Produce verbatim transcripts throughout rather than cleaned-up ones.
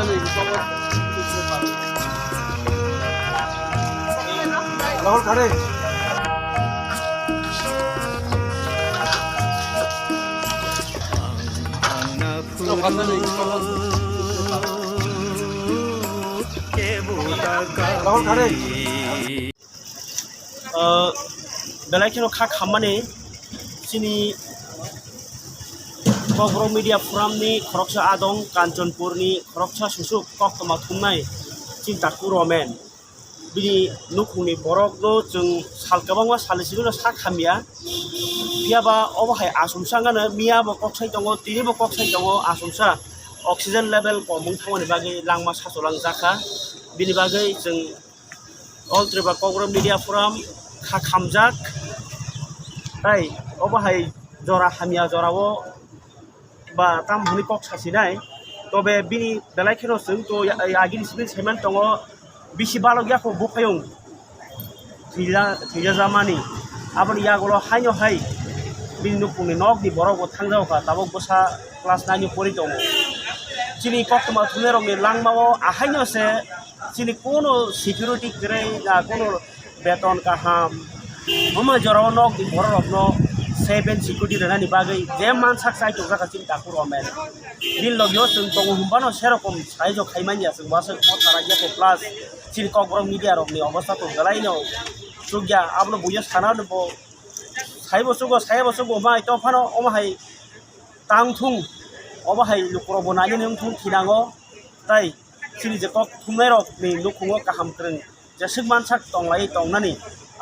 Rahul khare. Rahul khare. Ah, belai kheno kha khammani chini Kokborok Media Forum ni khoroksa adong, Kanchanpur ni khoroksa susuk koktwma thumnai chini takhuk Romen. Bini nukhungni borokno chwng sal kwbangma salni simi no sak hamya. Phiya ba obo hai asumsa wngkha no, miya bo kok sai tongo, tini bo kok sai tongo, asumsa oxygen level kom wng thangmani bagwi langma sacholang jakha. Bini bagwi chwng All Tripura Kokborok Media Forum kha khamjak, tai obo hai jora hamya jorao ba tam hwnwi kok sasinai, tobe bini belai kheno chwng to ya-, agini simi saiman tongo, bisi balok yakho buphayung thwija-, thwijajamani, aboni yagulo haino hai bini nukhungni nokni borok bo thangjago kha, tabuk bwsa class nine o pori tongo. Chini koktwma thumnairokni langmao ahaino se chini kono security kwrwi na kono beton kaham. Omo jorao nokni bororokno seven security rwnani bagwi je mansak chai tongjak kha chini takhuk Romen. Bini logio chwng tongo hwnbano serokom saijo khaimanya chwng wasuk motha ragya kho plus chini Kokborok media rokni obostha to belaino chukya abono buino sana hwnwi bo saibo chugo saibo chugo mai tophano omo hai tang thung obo hai lukurok bo nainani wng thung thinango tai chini je kok thumnairokni nukhungo kaham kwrwng jeswk mansak tonglai tongnani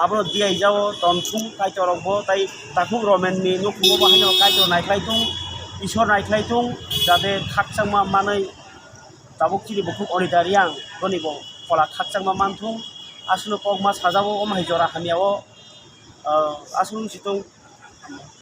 abono diyaijao tongthung Kaitorrokbo tai takhuk Romenni nukhungo bo haino Kaitor naikhlai thung Isor naikhlai thung jate khakchangma manwi tabuk chini bukhuk Anita Reang boni bo phola khakchangma manthung aswkno kokma sajao omo hai jora hamyao aswk wng si thung.